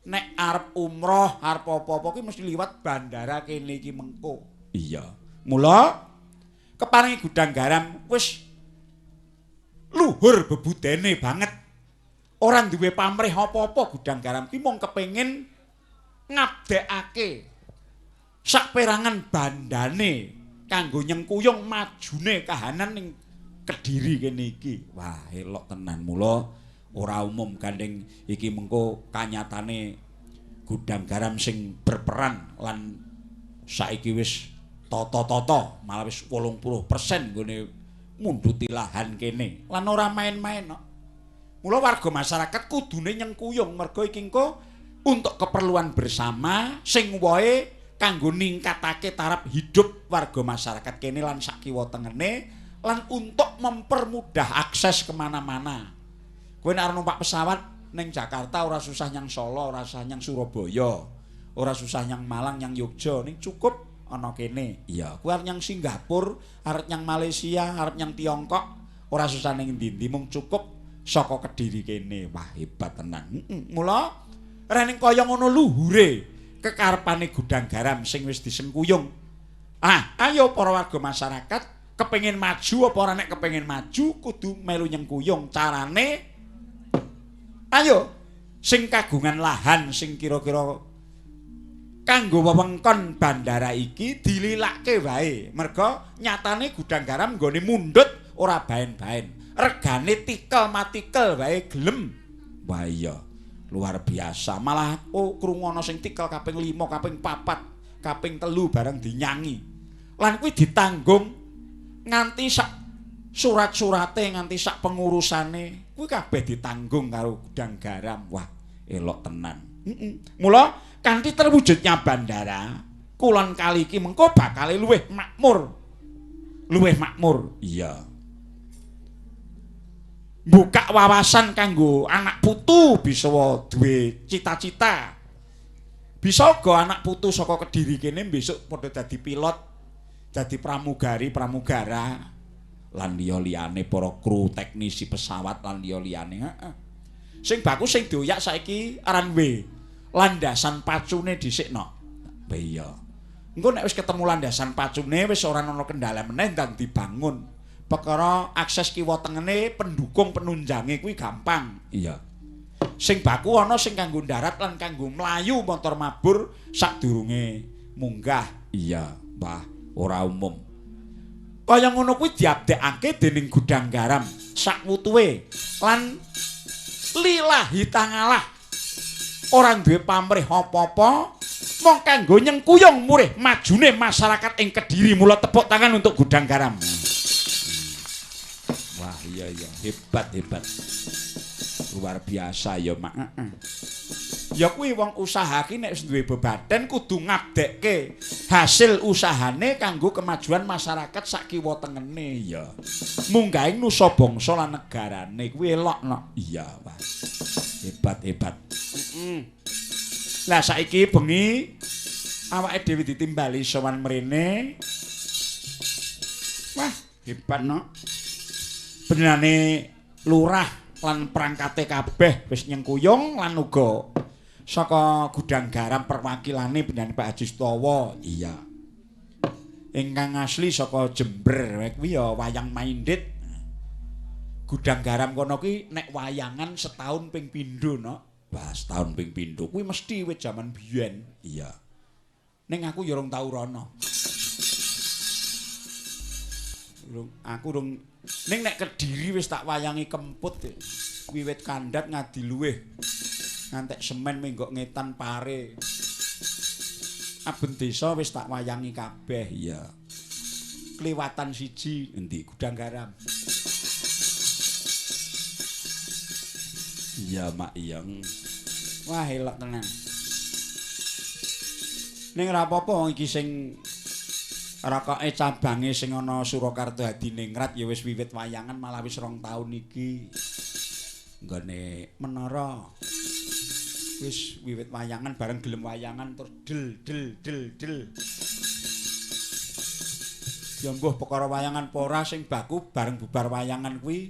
nek arep umroh, arep apa-apa kuwi mesti liwat bandara kene iki mengko. Iya. Mula keparingi Gudang Garam wis luhur bebudene banget. Ora duwe pamrih apa-apa Gudang Garam ki mung kepengin ngabdekake saperangan bandane kanggo nyengkuyung majune kahanan ning Kediri kene iki. Wah, elok tenan. Mula ora umum gandeng iki mengko kanyatane Gudang Garam sing berperan lan saiki wis tata-tata malah wis 80% nggone mundhuti lahan kene. Lan ora main-main kok. Mula warga masyarakat kudune nyengkuyung merga iki engko untuk keperluan bersama sing wae Kanggo ningkatake taraf hidup warga masyarakat kene lan sakiwa tengene lan untuk mempermudah akses kemana-mana. Kowe nek arep numpak pesawat ning Jakarta ora susah nyang Solo, ora susah nyang Surabaya, ora susah nyang Malang, nyang Yogya, ning cukup ana kene. Iya, kowe arep nyang Singapura, arep nyang Malaysia, arep nyang Tiongkok, ora susah ning endi-endi, mung cukup saka Kediri kene. Wah, hebat tenan. Mula rening kaya ngono luhure kekarepane Gudang Garam sing wis disengkuyung. Ah, ayo para warga masyarakat kepengin maju apa ora, nek kepengin maju kudu melu nyengkuyung. Carane ayo sing kagungan lahan sing kira-kira kanggo wewengkon bandara iki dililake wae. Merga nyatane Gudang Garam nggone mundhut ora baen-baen. Regane tikel matikel wae gelem. Wah iya, luar biasa. Malah aku krungu ana sing tikel kaping 5, kaping 4, kaping 3 bareng dinyangi. Lan kuwi ditanggung nganti sak surat-surate, nganti sak pengurusane, kuwi kabeh ditanggung karo Gudang Garam. Wah, elok tenan. Mula kanthi terwujudnya bandara, kulon kali iki mengko bakal luwih makmur. Luwih makmur. Iya. Buka wawasan kanggo anak putu bisa duwe cita-cita. Bisa uga anak putu saka Kediri kene besok padha dadi pilot, dadi pramugari, pramugara, lan liya-liyane para kru teknisi pesawat lan liya-liyane. Heeh. Sing baku sing dioyak saiki runway, landasan pacune dhisikno. Iya. Engko nek wis ketemu landasan pacune wis ora ana kendala meneh ndang dibangun. Perkara akses kiwa tengene pendukung penunjange kuwi gampang. Iya. Sing baku ana sing kanggo darat lan kanggo mlayu motor mabur sadurunge munggah. Iya, wah, ora umum. Kaya ngono kuwi diabdekake dening Gudang Garam sakwutuhe lan lillahi ta'ala. Ora duwe pamrih apa-apa, mung kanggo nyengkuyung murih majune masyarakat ing Kediri. Mula tepuk tangan untuk Gudang Garam. Wah, iya iya, hebat hebat. Luar biasa ya, Mak. Heeh. Ya kuwi wong usaha ki nek wis duwe bebaten kudu ngabdekke hasil usahane kanggo kemajuan masyarakat sak kiwa tengene ya. Munggahing nusa bangsa lan negarane kuwi elokno. Iya, wah. Hebat hebat. Heeh. Lah saiki bengi awake dhewe ditimbali sowan mrene. Wah, hebat no. Benane lurah lan perangkate kabeh wis nyengkuyung lan uga saka Gudang Garam perwakilane benane Pak Haji Sutowo. Iya. Ingkang asli saka Jember kuwi ya wayang minded. Gudang Garam kono kuwi nek wayangan setahun ping pindho no. Wah, setahun ping pindho kuwi mesti wis jaman biyen. Iya. Ning aku ya urung tau rono. Aku urung ning nek Kediri wis tak wayangi kemput wiwit kandhat ngadi luwih ngantek semen menggok ngetan pare. Aben desa wis tak wayangi kabeh. Iya. Kliwatan siji endi Gudang Garam. Iya, Mak, iya. Wah, elok tenan. Ning ora apa-apa wong iki sing rokoke cabange sing ana Surakarta Hadiningrat ya wis wiwit wayangan malah wis 2 taun iki. Nggone menara. Wis wiwit wayangan bareng gelem wayangan terus del del del del. Ya mbuh perkara wayangan apa ora sing baku bareng bubar wayangan kuwi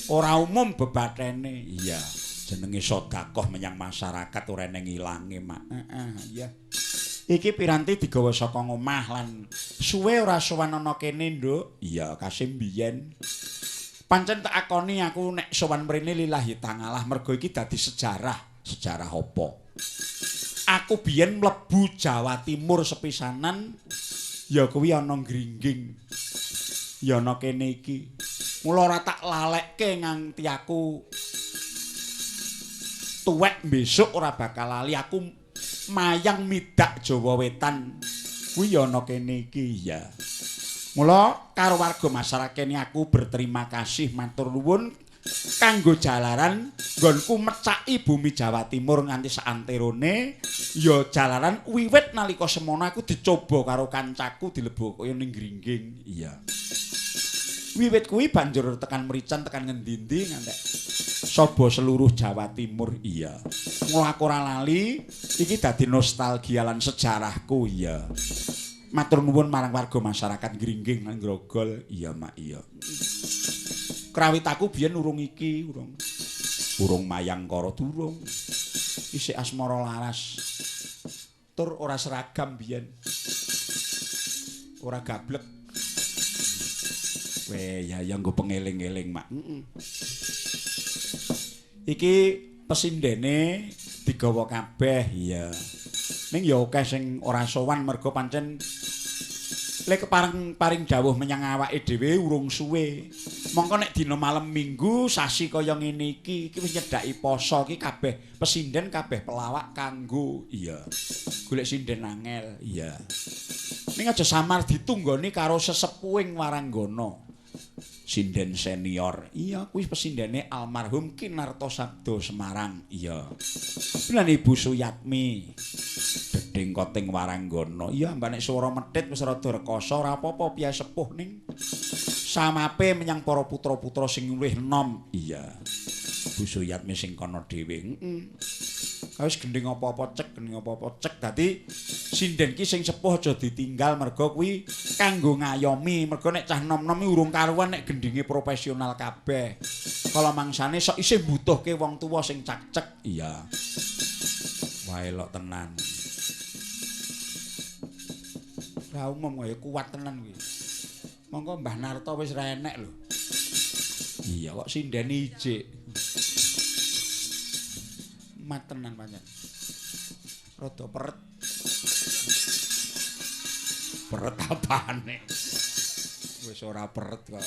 ora umum bebathene. Iya, jenenge sedekah menyang masyarakat ora eneng ilange, Mak. Heeh, iya. Iki piranti digawa saka ngomah lan suwe ora sowan ana kene, Nduk. Iya, kasim biyen. Pancen tak akoni aku nek sowan mrene lillahi ta'ala mergo iki dadi sejarah. Sejarah apa? Aku biyen mlebu Jawa Timur sepisanan ya kuwi ana Gringging. Ya ana kene iki. Mula ora tak lalekke nganti aku tuwek besok ora bakal lali aku mayang midak Jawa Wetan kuwi ya ana kene iki ya. Mula karo warga masyarakat kene aku berterima kasih matur nuwun Kanggo jalaran nggonku mecaki bumi Jawa Timur nganti saanterone ya jalaran wiwit nalika semono aku dicoba karo kancaku dilebokke ning Gringging. Iya. Wiwit kuwi banjur tekan Mrican, tekan ngendi-endi ngantek saba seluruh Jawa Timur. Iya. Mula aku ora lali, iki dadi nostalgia lan sejarahku. Iya. Matur nuwun marang warga masyarakat Gringging lan Grogol. Iya, Mak, iya. Krawit aku biyen urung iki, urung. Urung Mayangkara durung. Isih asmara laras. Tur ora seragam biyen. Ora gablek. Weh, ya ya nggo pengeling-eling, Mak. Heeh. Iki pesindene digawa kabeh, iya. Ning ya akeh sing ora sowan mergo pancen lek kepareng paring dawuh menyang awake dhewe urung suwe. Mongko nek dina malam Minggu sasi kaya ngene iki, iki wis nyedhaki poso iki kabeh pesinden kabeh pelawak kanggo, iya. Golek sinden angel, iya. Ning aja samar ditunggoni karo sesepuhing waranggana. Sinden senior. Iya, kuwi pesindene almarhum Ki Narto Sabdo Semarang. Iya. Lan Ibu Suyatmi. Deding koting waranggana. Iya, mbak nek swara medhit wis rada rekoso ora apa-apa piye sepuh ning samape menyang para putra-putra sing luwih enom. Iya. Bu Suyatmi sing kono dhewe. Heeh. Wis gendhing apa-apa cek, gendhing apa-apa cek. Dadi sinden ki sing sepuh aja ditinggal mergo kuwi kanggo ngayomi. Mergo nek cah nom-nom iki urung karuan nek gendhinge profesional kabeh. Kala mangsane sok isih mbutuhke wong tuwa sing cak-cek. Iya. Wah, elok tenan. Ra umum kaya kuat tenan kuwi. Monggo Mbah Narto wis ra enek lho. Iya kok sindene ijik. Mat tenan pancen. Rada peret. Peret apane? Wis ora peret kok.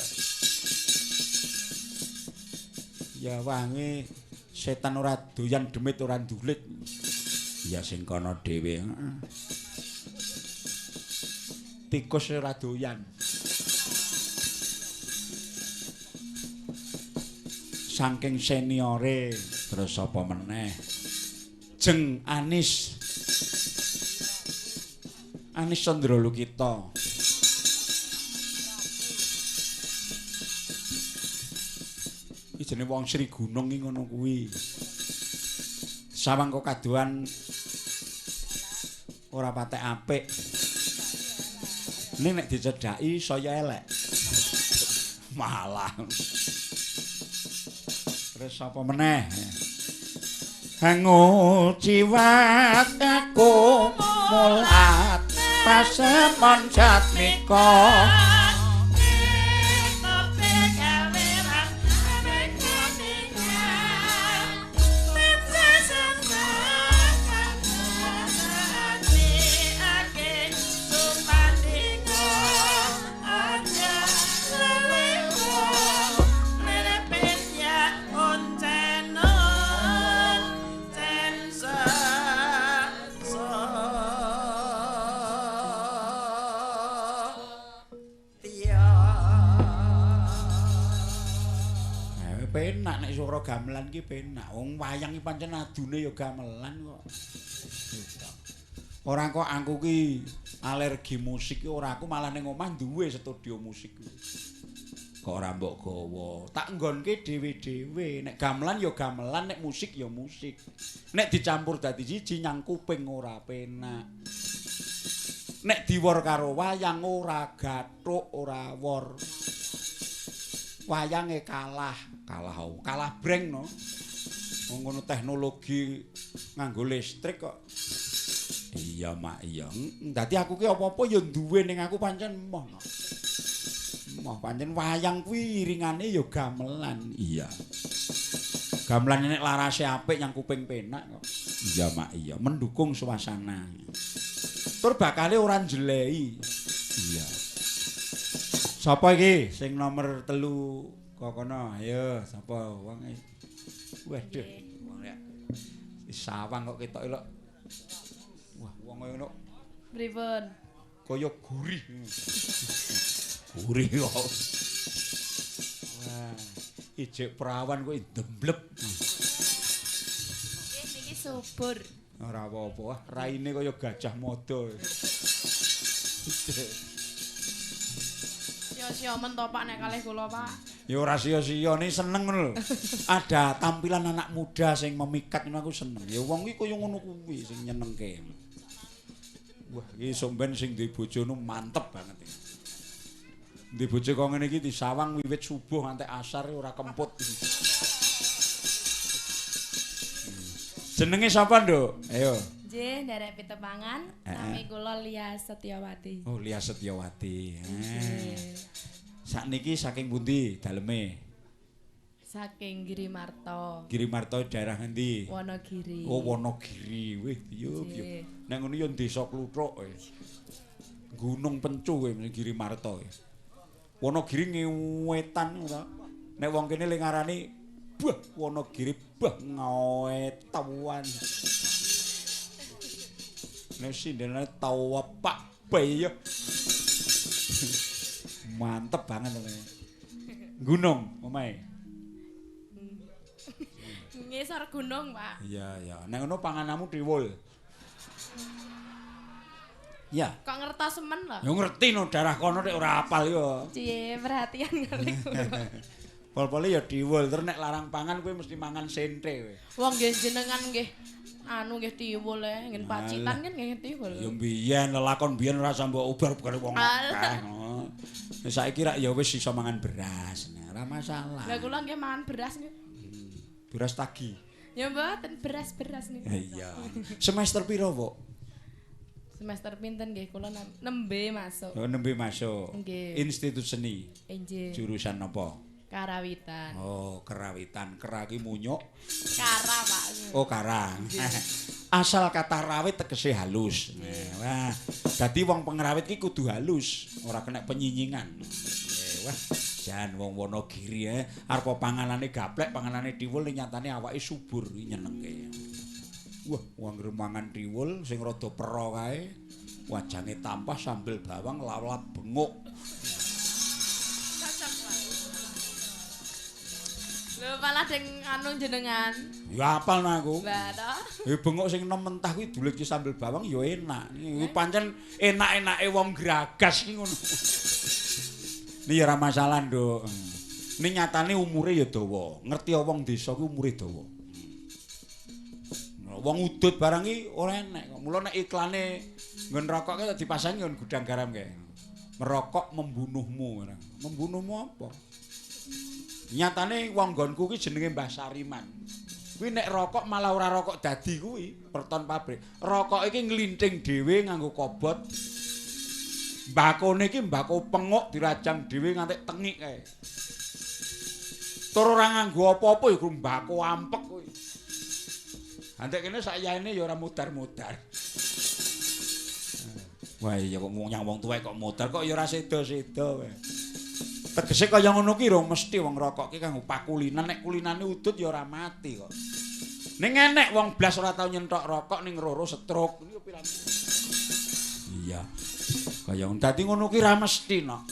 Ya wangi setan ora doyan demit ora ndulit. Ya sing kono dhewe. Heeh. Tikus ora doyan. Saking seniore terus apa meneh? Jeng Anis. Anis Candra Lukita. Iki jenenge wong Sri Gunung iki ngono kuwi. Sawang kok kadohan ora patek apik. Ning nek dicedhaki saya elek. Malah. Terus apa meneh? Nguciwat aku mulat pasemon jatmika. Penak nek swara gamelan ki penak. Wong wayang ki pancen adune ya gamelan kok. Ora kok aku ki alergi musik ki ora, aku malah ning omah duwe studio musik. Kok ora mbok gawa. Tak nggonke dhewe-dhewe. Nek gamelan ya gamelan, nek musik ya musik. Nek dicampur dadi siji nyang kuping ora penak. Nek diwor karo wayang ora gathuk, ora wor. Wayange kalah, kalah breng no. Wong ngono teknologi nganggo listrik kok. Iya, Mak, iya. Dadi aku ki apa-apa ya duwe ning aku pancen emoh no. Emoh pancen wayang kuwi iringane ya gamelan. Iya. Gamelan nek larase apik nyang kuping penak kok. Iya, Mak, iya, mendukung suasana. Tur bakale ora njelehi. Iya. Sapa iki sing nomor 3 kok kono? Ayo, sapa wong e? Waduh, wong ya. Sawang kok ketok elok. Wah, wong kaya ngono. Pripun? Kaya gurih. Gurih kok. Wah. Ijek perawan kok ndembleb. Nggih niki subur. Ora apa-apa, wah raine kaya Gajah Mada. Sia-sia men to Pak nek kalih kula, Pak. Ya ora sia-sia nih seneng ngono lho. Ada tampilan anak muda sing memikat ngono aku seneng. Ya wong iki kaya ngono kuwi sing nyenengke. Wah, iki sok ben sing duwe bojo nu mantep banget iki. Duwe bojo kok ngene iki disawang wiwit subuh nganti asar ora kemput. Jenenge sapa, Nduk? Ayo. Nggih, nderek pitepangan. Nami kula Lia Setiawati. Oh, Lia Setiawati. Sakniki saking pundi daleme? Saking Girimarto. Girimarto daerah ngendi? Wonogiri. Oh, Wonogiri. Wih, yo yo. Nek ngono yo desa Kluthuk kowe. Gunung Pencu kowe Girimarto kowe. Wonogiri ngewetan ora. Nek wong kene le ngarani bah Wonogiri bah ngewetan. Nek sindene tawa Pak Bayo. Mantep banget lho. Gunung omahe. Ngisor gunung, Pak. Iya, iya. Nek ngono pangananmu tiwul. Ya. Kok ngertos semen lho? Ya ngerti no darah kono nek ora apal ya. Cie, perhatian kali kula. Pol-pole ya tiwul, terus nek larang pangan kowe mesti mangan sente kowe. Wong nggih jenengan nggih anu nggih tiwul e, nggih Pacitan kan nggih tiwul. Ya mbiyen lelakon biyen ora sampe ubar bukan wong akeh. Nek saiki rak ya wis iso mangan beras, nah ora masalah. Lah kula nggih mangan beras niku. Beras tagi. Ya mboten beras-beras niku. Iya. Semester piro, Pok? Semester pinten nggih kula nembe masuk. Oh, nembe masuk. Nggih. Institut Seni. Nggih. Jurusan apa? Karawitan. Oh, karawitan. Kera ki munyuk. Kara, Pak. Oh, kara. Asal kata rawit tegese halus. Wah, dadi wong pengrawit ki kudu halus, ora kena penyinyingan. Wah, jan wong Wonogiri ae arep panganane gaplek, panganane tiwul nyatane awake subur nyenengke. Wah, wong mangan tiwul sing rada pero kae, wajange tampah sambel bawang lawap benguk. Cocok, Pak. Lho, malah ding anu jenengan. Ya apal no aku. Lah to. Ya benguk sing enom mentah kuwi dulitke sambel bawang ya enak. Iki pancen enak-enake wong gragas iki ngono. Ini ya ora masalah, Nduk. Ini nyatane umure ya dawa. Ngerti wong desa kuwi umure dawa. Wong udut barang iki ora enek kok. Mula nek iklane nggon rokok ki dipasangi nggon gudang garam kae. Merokok membunuhmu. Membunuhmu apa? Nyatane wong nggonku ki jenenge Mbah Sariman. Kuwi nek rokok malah ora rokok dadi kuwi, perton pabrik. Rokok iki nglinting dhewe nganggo kobot. Mbakone iki mbako penguk dirajang dhewe nganti tengik kae. Tur ora nganggo apa-apa ya mbako ampek kuwi. Antek kene sak yaene ya ora mudar-mudar. Wah iya kok nyang wong tuwek kok mudar kok ya ora sedo-sedo kowe. Tegese kaya ngono ki rong mesti wong rokok ki kanggo pakulinan, nek kulinane udut ya ora mati kok. Ning enek wong blas ora tau nyenthok rokok ning roro stroke niku pirang. Iya. Kaya dadi ngono ki ra mesti no.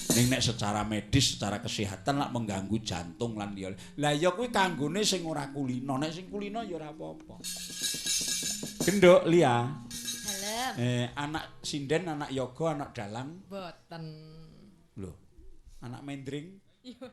Ning nek secara medis, secara kesehatan lak mengganggu jantung lan liya. Lah ya kuwi kanggone sing ora kulino, nek sing kulino ya ora apa-apa. Genduk Lia. Dalem. Anak sinden, anak yoga, anak dalang? Mboten. Lho, anak mendring? Iya.